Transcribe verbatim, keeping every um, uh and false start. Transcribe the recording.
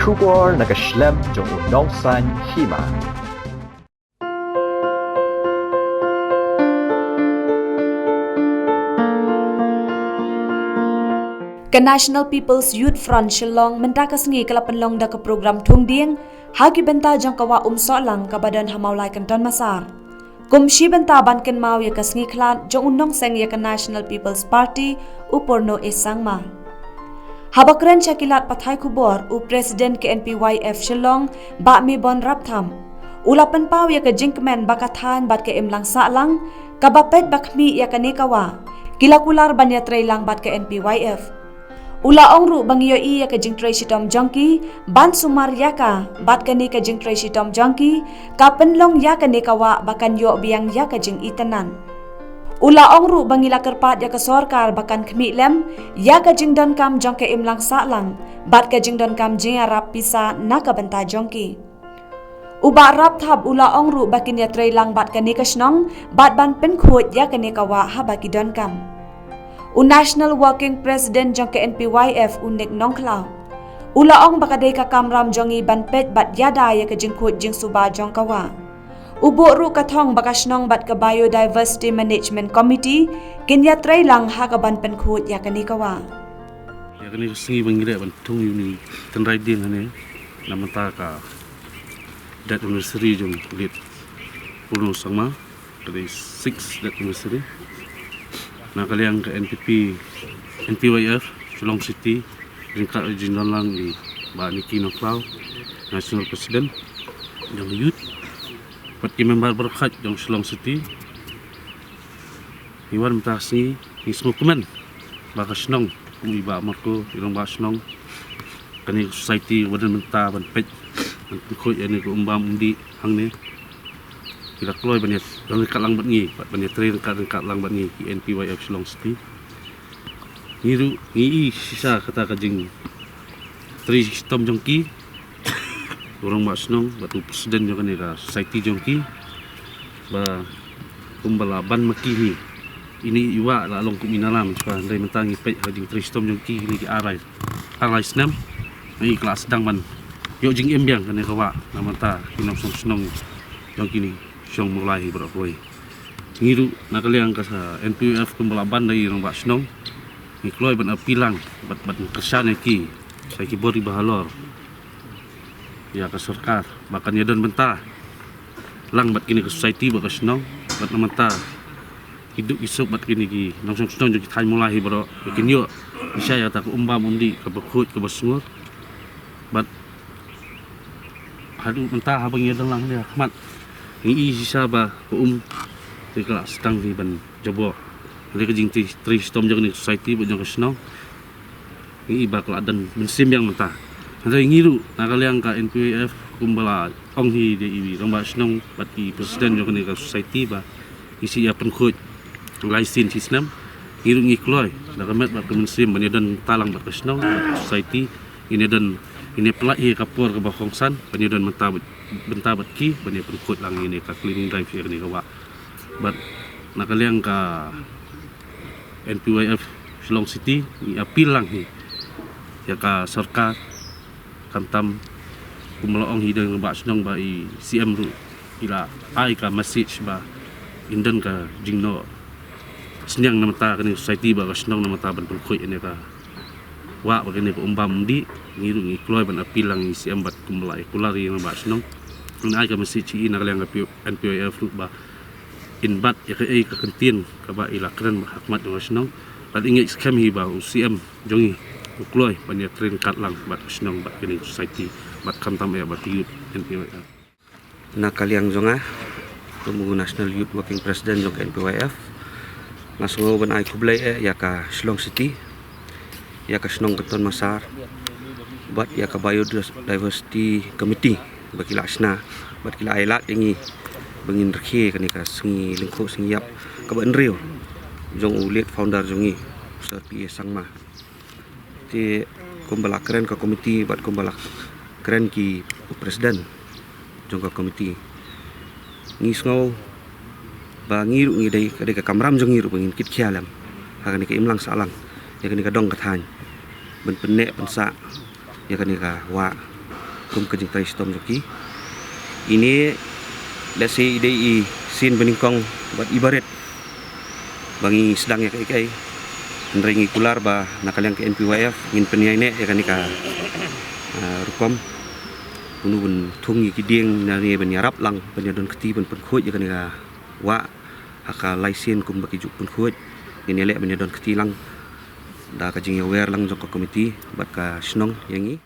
Khubor na ka shlem jong u nongsaiñ hima. Ka National People's Youth Front Shillong mynta ka sngi ka la pynlong da ka program thung dieng ha ki bynta jong ka wah Umsohlang kaba don ha Mawlai Kynton Massar. Kum shi bynta ban kynmaw ïa ka sngi khlad jong u nongseng ïa ka National People's Party, u Purno A Sangma. Haba kren sha ki lad pathai khubor, u President ka N P Y F Shillong, Bah Mebon Raptham, u la pynpaw ïa ka jingkmen ba ka thaiñ bad ka imlang sahlang kaba peit ba khmih ïa kane ka wah, ki la kular ban ïatreilang bad ka N P Y F. U la ong ruh ba ngi ïohi ïa ka jingtrei shitom jong ki ban sumar ïa ka, bad kane ka jingtrei shitom jong ki ka pynlong ïa kane ka wah ba kan ïoh biang ïa ka jingitynnad. U la ong ruh ba ngi la kyrpad ïa ka sorkar ba kan khmih lem ïa ka jingdonkam jong ka imlang sahlang bad ka jingdonkam jingïarap pisa na ka bynta jong ki. U Bah Raptham u la ong ruh ba kin ïatreilang bad kane ka shnong bad ban pynkhuid ïa kane ka wah haba ki donkam. U National Working President jong ka N P Y F, u Nick Nongkhlaw, u la ong ba ka dei ka kamram jong ngi ban peit bad ïada ïa ka jingkhuid jingsuba jong ka wah. U buh ruh ka thong ba ka shnong bad ka Biodiversity Management Committee kin ïatreilang ha ka ban pynkhuid ïa kane ka wah. Ïa kane ka sngi ba ngi leh ban thung ïa une u tynrai dieng hangne na bynta ka death anniversary jong u late Purno Sangma, ka dei six death anniversary. Na ka liang ka N P P, N P Y F Shillong City, ryngkat ka jingdonlang i Bah Nicky Nongkhlaw, National President jong ka Youth, bad ki member baroh jong Shillong City. Ngi wan mynta ka sngi, ngi sngewkmen ba ka shnong, kum i Bah Marco, i rangbah shnong, kane ka society ba don mynta ban peit, ban pynkhuid ïa kane ka um bam um dih hangne. Ki la kloi ban ïa, ban ryngkat lang bad ngi, bad ban ïatrei ryngkat, ryngkat lang bad ngi, ki N P Y F Shillong City. Ngi ruh, ngi i shisha kata ka jingtrei shitom jong ki, u rangbah shnong bad u president jong kane ka society jong ki, ba kumba la ban ma ki hi, ine i wah la long kum i nalam shuwa, hynrei mynta ngi peit ha ka jingtrei shitom jong ki, kine ki ar lai, ar lai snem, ngi, ki la sdang ban ïoh jingim biang kane ka wah na ka bynta ki nongshong shnong jong kine ki shnong Mawlai hi baroh kawei. Ngi ruh na ka liang ka N P Y F kumba la ban da i rangbah shnong, ngi kloi ban appeal lang bad, bad kyrshan ïa ki, sa ki bor kiba halor, ïa ka sorkar ba kan ïadon bynta lang bad kine ka society bad ka shnong, bad na bynta ki duk ki suk bad kine ki nongshong shnong jong ki thaiñ Mawlai hi baroh, ba kin ïoh shisha ïa kata ka um bam um dih kaba khuid kaba sngur. Bad haduh mynta haba ngi ïadon lang hangne ha khmat, ngi i shisha ba ka um te ka la sdang hi ban jabor. Hynrei ka jingtrei, trei shitom jong kane ka society bad jong ka shnong, ngi i ba ka la don mynsiem biang mynta. Hynrei ngi ruh na ka liang ka N P Y F, kumba la ong hi da i rangbah shnong bad i president jong kane ka society, ba ngi sa ïa pynkhuid lai sien shi snem. Ngi ruh ngi kloi da ka met bad ka mynsiem ban ïadon bynta lang bad ka shnong bad ka society. Ngin ïadon, ngin ïa pynlait ïa ka por kaba kongsan ban ïadon bynta bad, bynta bad ki ban ïa pynkhuid lang ïa kane ka cleaning drive ïa kane ka wah. Bad na ka liang ka N P Y F Shillong City, ngi appeal lang hi ïa ka sorkar, khamtam kumba la ong hi da i rangbah shnong ba i C M ruh i la ai ka message ba yn don ka jingnoh synñiang na bynta kane ka society bad ka shnong na bynta ban pynkhuid ïa kane ka wah bad kane ka um bam um dih. Ngi ruh ngi kloi ban appeal lang ïa i C M bad kumba la ïa kular ïa i rangbah shnong, yn ai ka message ïa i na ka liang ka N P Y F ruh ba yn bat ïa kaei ka kyntien kaba i la kren ha khmat jong ka shnong. Bad i ngeit skhem hi ba u C M jong ngi u kloi ban ïatrei ryngkat lang bad ka shnong bad kane ka society bad khamtam eh bad ki youth N P Y F. Na ka liang jong nga kum u National Youth Working President jong ka N P Y F, nga sngew ban ai khublei eh ïa ka Shillong City, ïa ka shnong Kynton Massar, bad ïa ka Biodiversity Committee ba ki la shna bad ki la ai lad ïa ngi ba ngin rakhe kane ka sngi lyngkhuh sngi ïap kaba hynriew jong u late founder jong ngi, u Sir P A Sangma. Te kumba la kren ka komiti bad kumba la kren ki president jong ka komiti, ngi sngew ba ngi ruh ngi dei, ka dei ka kamram jong ngi ruh ba ngin kit khia lem ha kane ka imlang sahlang ïa kane ka dong ka thaiñ, ban pynneh pynsah ïa kane ka wah kum ka jingtrei shitom jong ki. Ine lehse i dei i sien banyngkong bad i barit ba ngi sdang ïa kaei kaei. Hynrei ngi kular ba na ka liang ka N P Y F ngin pynïaineh ïa kane ka, ah, rukom. Kumno ban thung ïa ki dieng na ne ban ïarap lang ban ïadon kti ban pynkhuid ïa kane ka wah ha ka lai sien kumba ki ju pynkhuid. Ngin ïaleh ban ïadon kti lang da ka jingïawer lang jong ka komiti bad ka shnong ïa ngi.